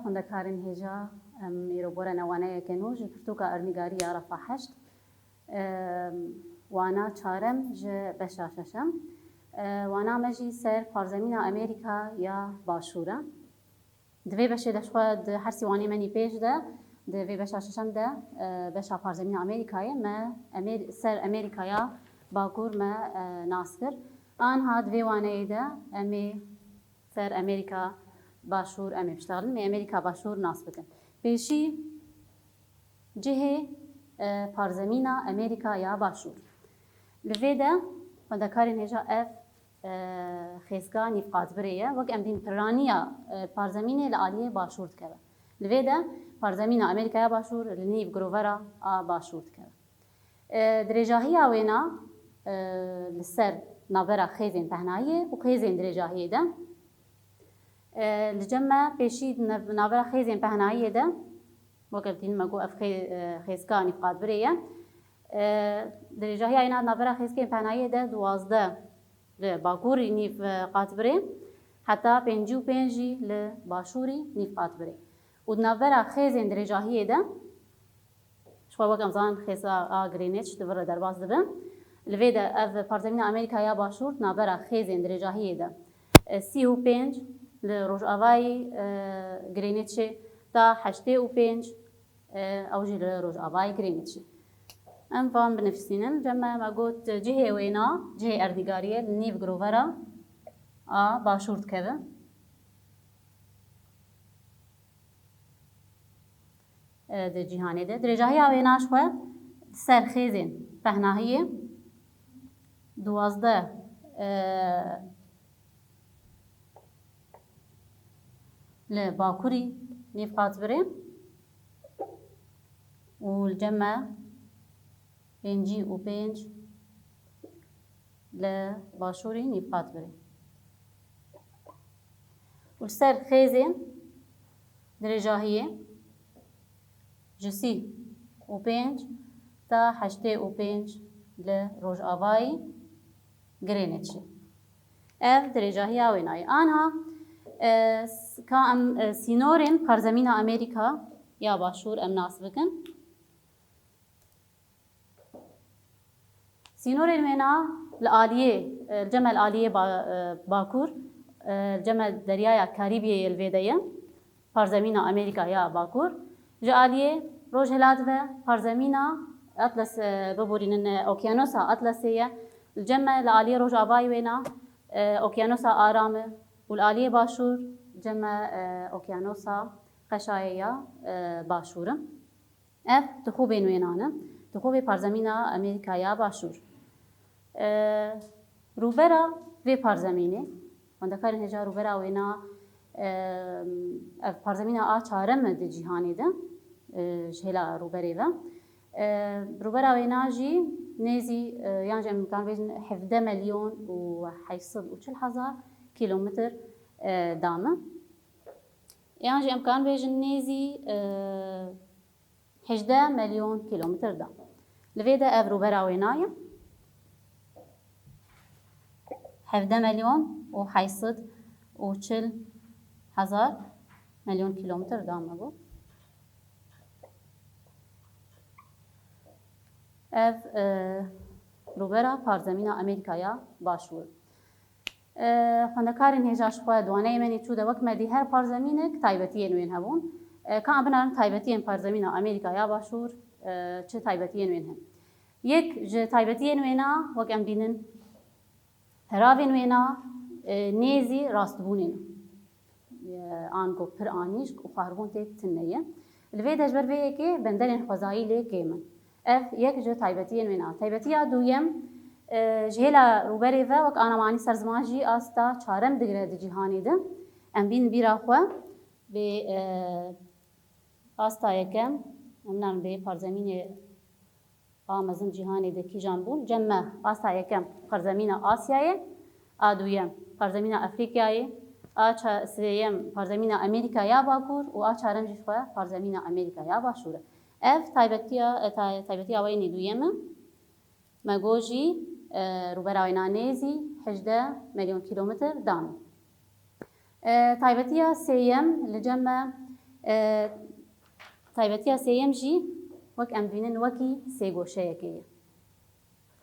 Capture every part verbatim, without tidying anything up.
Xwendekarên hêja, em îro borene waneyeke nû ji pirtûka erdnîgarî ya refa heşt. Em, wana çarem ji beşa şeşem. E, wana me jî ser parzemîna Amerîka ya Başûr e. Di vê beşê de ji xwe di hersî wanê me nî pêş de, di vê beşa şeşem de, e, beşa parzemîna Amerîkayê me Amer-, ser Amerîkaya Bakur me, e, nas kir. Anha di vê waneyê de em ê ser Amerîka Başûr em ê biştexilin, em ê Amerîka Başûr nas bikin. Pêşî cihê, e, parzemîna Amerîka ya Başûr. Li vê de xwendekarên hêja ev, e, xêzka nîvqatbirê ye. Wek em dîn piraniya, e, parzemînê li aliyê Başûr dikeve. Li vê de parzemîna Amerîka ya Başûr li nîv girovera a Başûr dikeve. E, dirêjahiya wêna, e, li ser navbera xêzên pehnayiyê û xêzên dirêjahiyê de. E, li cem me pêşî nav-, navbera xêzên pehnayiyê de, weke dîn me got ev xê-, e, xêzka nîvqatbirê ye. E, dirêjahiya wêna navbera xêzkên pehnayiyê de duwazdeh li bakurî nîv, e, qatbirê, heta pêncî û pênc jî li başûrî nîv qatbirê. Û di navbera xêzên dirêjahiyê de, Ji xwe wek em zanin xêza a Greenwich di vir re derbas dibe. Li vê de ev parzemîna Amerîka ya Başûr navbera xêzên dirêjahiyê de, e, sî û pênc li rojavayî, e, Greenwichê ta heştê û pênc, e, ew jî li rojavayî Greenwichê. Em van binivîsînin. Cem me, me got cihê wêna, cihê erdnîgariyê li nîv girovera a Başûr dikeve. E, di cîhanê de. Dirêjahiya wêna ji xwe ser xêzên pehnahiyê duwazdeh, e, li bakurî nîvqatbirê û li cem me pêncî û pênc li başûrî nîvqatbirê. Û li ser xêzên dirêjahiyê ji sî û pênc ta heştê û pênc li rojavayî Greenwichê. Ev dirêjahiya wênayê. Anha, e, s-, ka em, e, sînorên parzemîna Amerîka ya Başûr em nas bikin. Sînorên wêna li aliyê, e, li cem me li aliyê ba-, e, bakur, e, li cem me Deryaya Karîbiyê yê li vê de ye, parzemîna Amerîka ya Bakur. Ji aliyê rojhilat ve parzemîna Atlas, e, biborînin, e, Okyanosa Atlasê ye. Li cem me li aliyê rojavayî wêna, e, Okyanosa Aram e û li aliyê başûr cem me, e, Okyanosa Qeşayê ya, e, Başûr e. Ev dixobên wêna ne, dixobê parzemîna Amerîka ya Başûr. E, rûbera vê parzemînê, xwendekarên hêja rûbera wêna, e, ev parzemîna a çarem e di cîhanê de, e, ji hêla rûberê ve. E, rûbera wêna jî nêzî, e, yan jî em kan bêjin hevdeh milyon û heşt sed û çil hezar kîlometr, e, dam e. Yan jî em kan bêjin nêzî, e, hejdeh milyon kîlometr da. Li vê de ev rûbera wêna ye. Hevdeh milyon û heşt sed û çil hezar milyon kîlometr da me bû. Ev, e, rûbera parzemîna Amerîka ya Başûr. E, xwendekarên hêja ji xwe di waneyê me nî çû de wek me dî her parzemînek taybetiyên wên hebûn. E, ka em binarin taybetiyên parzemîna Amerîka ya Başûr, e, çi taybetiyên wên hene. Yek ji taybetiyên wêna wek em bînin peravên wêna, e, nêzî rastbûnê ne. E, ango pir anîşk û xwarbûn tê tune ye. Li vê de ji ber vê yekê benderên xwezayî lê kêm in. Ev yek ji taybetiyên wêna. Taybetiya duyem, e, ji hêla rûberê ve wek ana me anî ser ziman jî asta çarem digire di cîhanê de. Em bînin bîra xwe bê, e, asta yekem, em nan bê parzemînê a mezin cîhanê de kîjan bûn? Cem me asta yekem parzemîna Asyayê, a duyem parzemîna Afrîkayê, a ça-, sêyem parzemîna Amerîka ya Bakur û a çarem jî xwe parzemîna Amerîka ya Başûr e. Ev taybetiya, e, tay-, taybetiya wê nê duyem e. Me got jî, e, rûbera wê na nêzî hejdeh milyon kîlometr dam e. E, taybetiya sêyem li cem me, E, taybetiya sêyem jî wek em dibînin wekî sêgoşeyekê ye.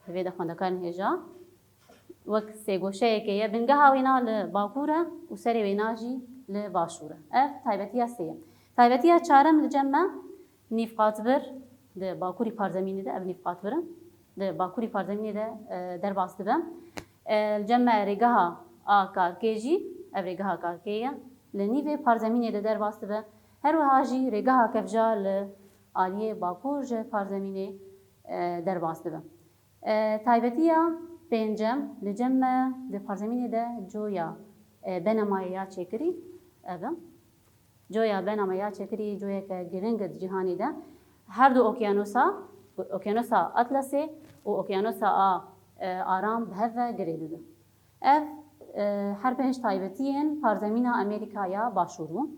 Li vê de xwendekarên hêja wek sêgoşeyekê ye. Bingeha wêna li bakur e û serê wêna jî li başûr e. Ev taybetiya sêyem. Taybetiya çarem li cem me nîvqatbir di bakurî parzemînê de, ev nîvqatbir in, di bakurî parzemînê de, e, derbas dibe. E, li cem me rêgeha A karkê jî, ev rêgeha karkê ye, li nîvê parzemînê de derbas dibe. Her wiha jî rêgeha kevja li aliyê bakur ji parzemînê, e, derbas dibe. E, taybetiya pêncem li cem me di parzemînê de coya, e, benemayê ya çêkirî, ev e. Coya benemayê ya çêkirî coyeke giring e di cîhanê de. Her du okyanosa, Okyanosa Atlasê û Okyanosa a, e, Aram bi hev ve girê didin. Ev, e, her pênc taybetiyên parzemîna Amerîka ya Başûr bûn.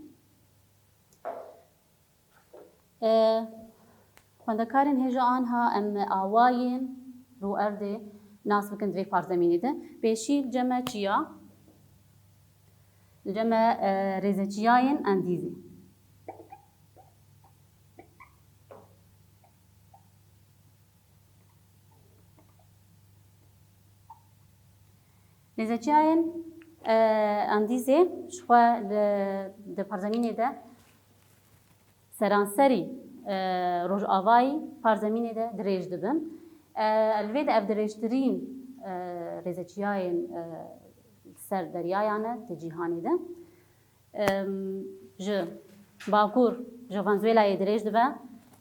E, xwendekarên hêja anha em awayên rû erdê nas bikin di vê parzemînê de. Pêşî li cem me çiya, li cem me, e, rêzeçiyayên Endîzê. Rêzeçiyayên, e, Endîzê ji xwe li, di parzemînê de seranserî, e, rojavayî parzemînê de dirêj dibin. E, li vê de ev dirêjtirîn, e, rêzeçiyayên, e, li ser deryaya ne di cîhanê de. Em, ji bakur, ji Venezuelayê dirêj dibe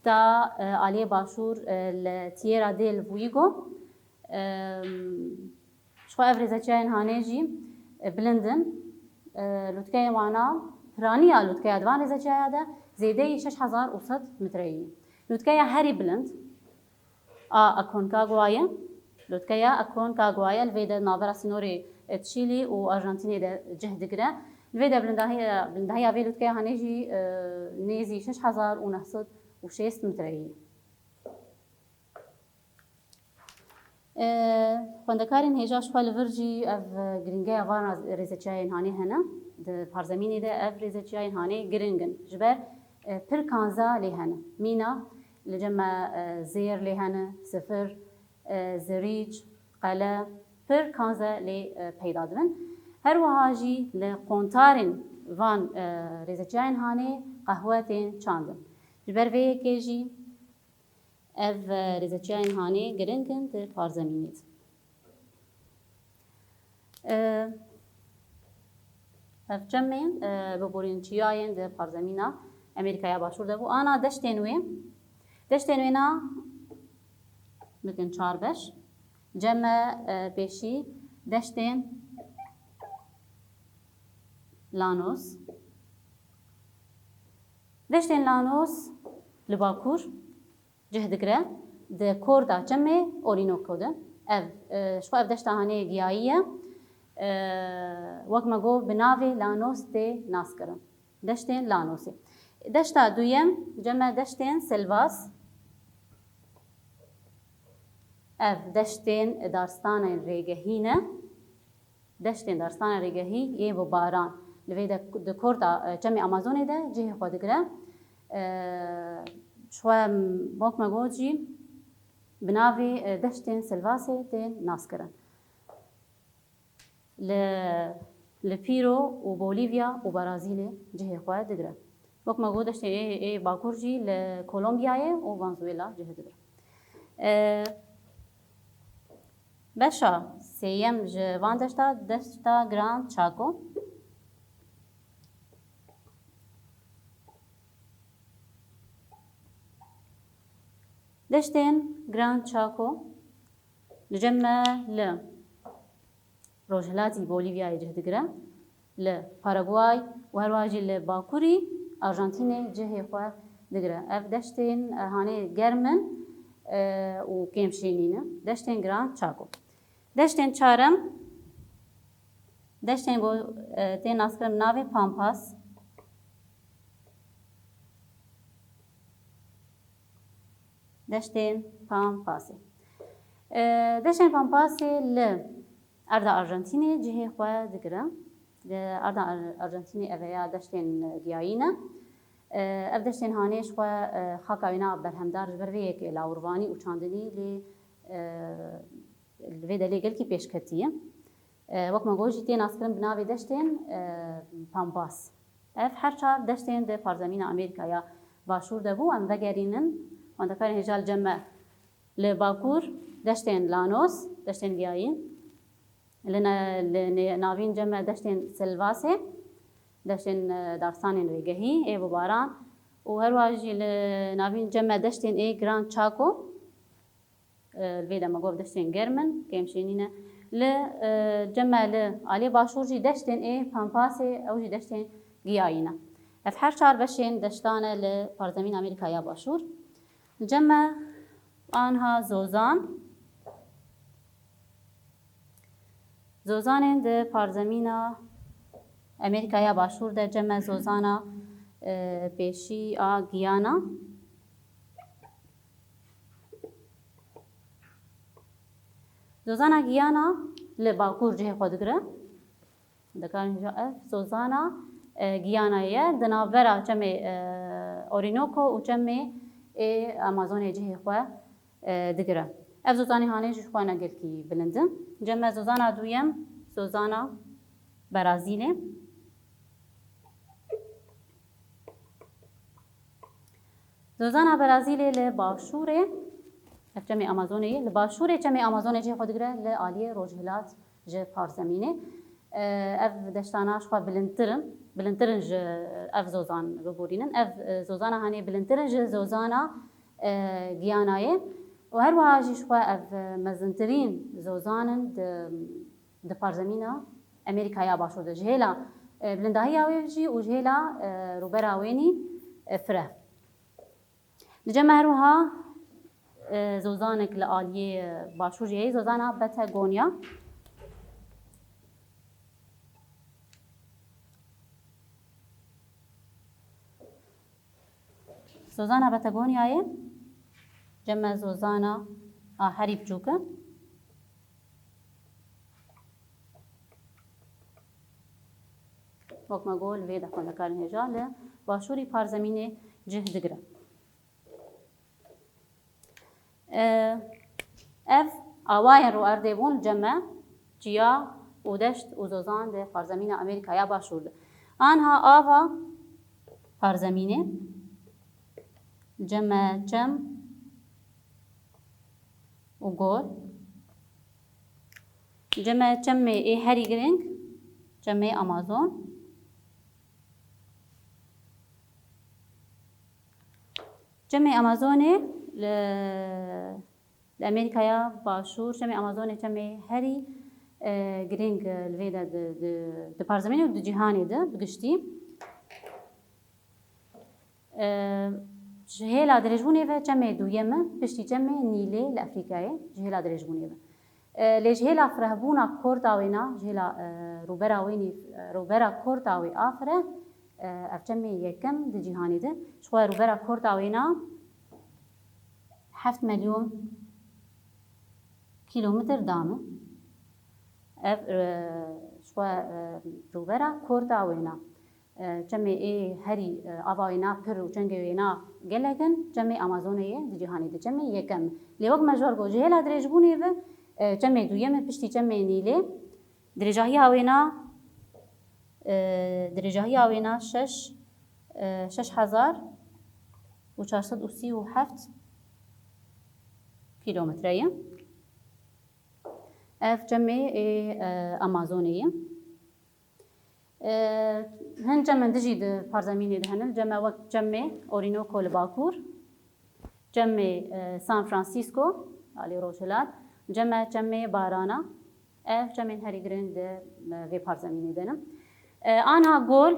ta, e, aliyê başûr, e, li Tierra del Fuego. Em, ji xwe ev rêzeçiyayên hanê jî, e, bilind in. E, lûtkeyên wana, piraniya lûtkeya di van rêzeçiyaya de zêdeyî şeş hezar û sed metreyî. Lûtkeya herî bilind a Aconcagua ye. Lûtkeya Aconcagua ye, li vê de navbera sînorê, e, Çîlî û Arjantînê de cih digire. Li vê de bilindahiya, bilindahiya vê lûtkeya hanê jî, e, nêzî şeş hezar û neh sed û şêst metreyî ye. E, xwendekarên hêja ji xwe li vir jî ev, e, girîngeya van raz-, rêzeçiyayên hanê hene. Di parzemînê de ev rêzeçiyayên hanê giring in. Ji ber, e, pir kanza lê hene. Mîna li cem me, e, zêr lê hene, sifir, e, zirîç, qele, pir kanze lê, e, peyda dibin. Her wiha jî li qontarên van, e, rêzeçiyayên hanê qehwe tên çandin. Ji ber vê yekê jî ev, e, rêzeçiyayên hanê giring in di parzemînê de. E, ev çemên, e, bi borîn çiyayên di parzemîna Amerîkaya Başûr de bû. Ana deştên wê, deştên wê na bikin çar beş. Cem me, e, pêşî deştên Lanos. Deştên Lanos li bakur cih digire, di korda çemê Orinoco de. Ev, e, ji xwe ev deşta hanê giyayî ye. E, wek me got, bi navê Lanos tê naskirin. Deştên Lanosê. Deşta duyem, cem me deştên Silvas. Ev deştên darstanên rêgehî ne. Deştên darstana rêgehî yê bi baran li vê de di korta, e, çemê Amazonê de cihê xwe digire. E, ji xwe, wek me got jî, bi navê, e, deştên Silvasê tên naskirin. Li, li Pîro û Bolîvya û Barazîlê cihê xwe digire. Wek me got, deştê ê, ê bakur jî li Kolombiyayê û Venezuela cih digire. E, Beşa sêyem ji van deşta, deşta Gran Chaco. Deştên Gran Chaco li cem me li rojhilatî Bolîvyayê cih digire, li Paraguay û herwiha jî li bakurî Arjantînê cihê xwe digire. Ev deştên, e, hanê germ in, e, û kêmşênî ne. Deştên Gran Chaco. Deştên çarem, deştên ku, e, tên naskirin bi navê Pampas. Deştên Pampasê. E, deştên Pampasê li erda Arjantînê cihê xwe digire. Li erda Ar-, Arjantînê eveya deştên giyayî ne. E, ev deştên hanê ji xwe, e, xaka wêna berhemdar ji ber vê yekê lawirvanî û çandinî lê, e, li vê delê gelkî pêşketî ye. E, wek me got jî tê naskirin bi navê deştên, e, Pampas. Ev her çar deştên di parzemîna Amerîka ya Başûr de bû. Em vegerînin xwendekarên hêja li cem me. Li bakur deştên Lanos, deştên giyayî. Li ne-, li nê-, navîn cem me deştên Silvasê, deştên, e, darstanên rêgehî, ê bibaran û herwiha jî li navîn cem me deştên ê Gran Chaco, e, li vê de me got deştên germ in, kêmşênî ne. Li, e, cem me li aliyê başûr jî deştên ê Pampasê, ew jî deştên giyayî ne. Ev her çar beşên deştan e li parzemîna Amerîka ya Başûr. Cem me anha zozan. Zozanên di parzemîna Amerîka ya Başûr de cem me zozana, e, pêşî a Giyana. Zozana Giyana li bakur cihê xwe digire. Dikarin hêja ev zozana, e, Giyana ye. Di navbera çemê, e, Orinoco û çemê ê Amazonê cihê xwe, e, digire. Ev zozanê hanê jî ji xwe ne gelkî bilind in. Cem me zozana duyem, zozana Berazîlê. Zozana Berazîlê li başûrê, ev çemê Amazonê ye, li başûrê çemê Amazonê cihê xwe digire, li aliyê rojhilat ji parzemînê. E, ev deştana ji xwe bilindtir in, bilindtir in ji ev zozan biborînin. Ev, e, zozana hanê bilindtir in ji zozana, e, Giyanayê. Û her wiha jî ji xwe ev, e, mezintirîn zozan in di, di parzemîna Amerîka ya Başûr de. Ji hêla, e, bilindahiya wê jî û ji hêla, e, rûbera wênî, e, fireh. Li cem me her wiha, e, zozanek li aliyê, e, başûr jî heye, zozana Patagonya. Zozana Patagonyayê, cem me zozana a herî biçûk e. Wek me got, li vê de xwendekarên hêja li başûrî parzemînê cih digire. E, ev awayên rûerdê bûn li cem me, çiya û deşt û zozan di parzemîna Amerîka ya Başûr de. Anha ava parzemînê, cem me çem û gol. Cem me çemê ê herî girîng, çemê Amazon. Çemê Amazonê li, li Amerîkaya Başûr, çemê Amazonê çemê herî, e, girîng, e, li vê de di, di, di parzemînê û di cîhanê de bi giştî. E, ji hêla dirêjbûnê ve çemê duyem e, piştî çemê Nîlê li Efrîkayê, ji hêla dirêjbûnê ve. E, lê ji hêla firehbûna korta wêna, ji hêla, e, rûbera wênî, e, rûbera korta wê a fireh, e, ev çemê yekem di cîhanê de. Ji xwe rûbera korta wêna heft milyon kîlometr dam e. Ev, e, ji xwe, e, rûbera korta wêna. E, çemê ê herî, e, ava wêna pir û çengê wêna gelek in, çemê Amazonê ye di cîhanê de, çemê yekem. Lê wek me ji we re got, ji hêla dirêjbûnê ve, e, çemê duyem e piştî çemê Nîlê. Dirêjahiya wêna, e, dirêjahiya wêna şeş, e, şeş hezar û çar sed û sî û heft kîlometre ye. Ev çemê ê, e, Amazonê ye. E, hin çemên dijî di parzemînê de hene. Cem me wek çemê Orinoco li bakur, çemê, e, San Francisco, alî rojhilat, cem me çemê Barana. Ev çemên herî girin di, e, vê parzemînê de ne. E, anha gol,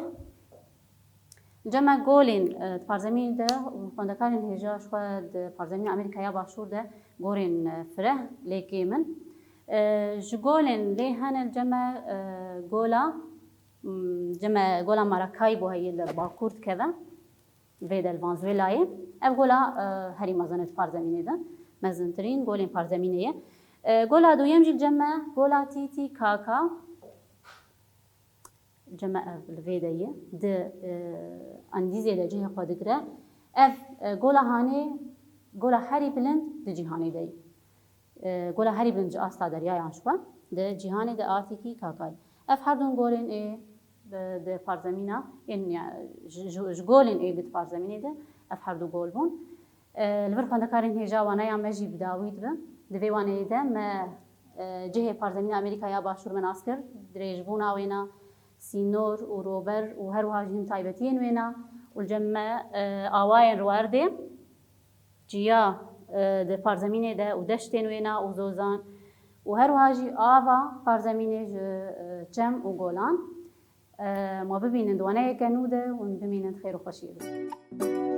cem me golên, e, di parzemînê de, xwendekarên hêja ji xwe di parzemîna Amerîkaya Başûr de gorên, e, fireh lê kêm in. E, ji golên lê hene cem me, e, gola, m, cem me gola Maracaibo heye li bakur dikeve. Vê de li Venezuelayê. Ev gola, e, herî mezin e di parzemînê de. Mezintirîn golên parzemînê ye. E, gola duyem jî li cem me gola Titicaca. Cem ev li vê de ye. Di, e, andîzê de cihê xwe digire. Ev, e, gola Hanê, gola herî bilind di cîhanê de ye. E, gola herî bilind ji asta deryayan ji xwe di cîhanê de Artîkî Kakay. Ev her du golên ê di, di parzemîna, ên ya, ji, ji, ji golên ê di parzemînê de ev her du gol bûn. E, li vir xwendekarên hêja waneya me jî bi dawî dibe. Di vê waneyê de me, e, cihê parzemîna Amerîka ya Başûr me nas kir, dirêjbûna wêna, sînor û rober û her wiha jî hin taybetiyên wêna û li cem me, e, awayên Rwerdê, ciya, e, di parzemînê de û deştên wêna û zozan û her wiha jî ava parzemînê ji, e, çem û golan. E, ma bibînin di waneyeke nû de hûn bimînin di xêr û xweşiyê de.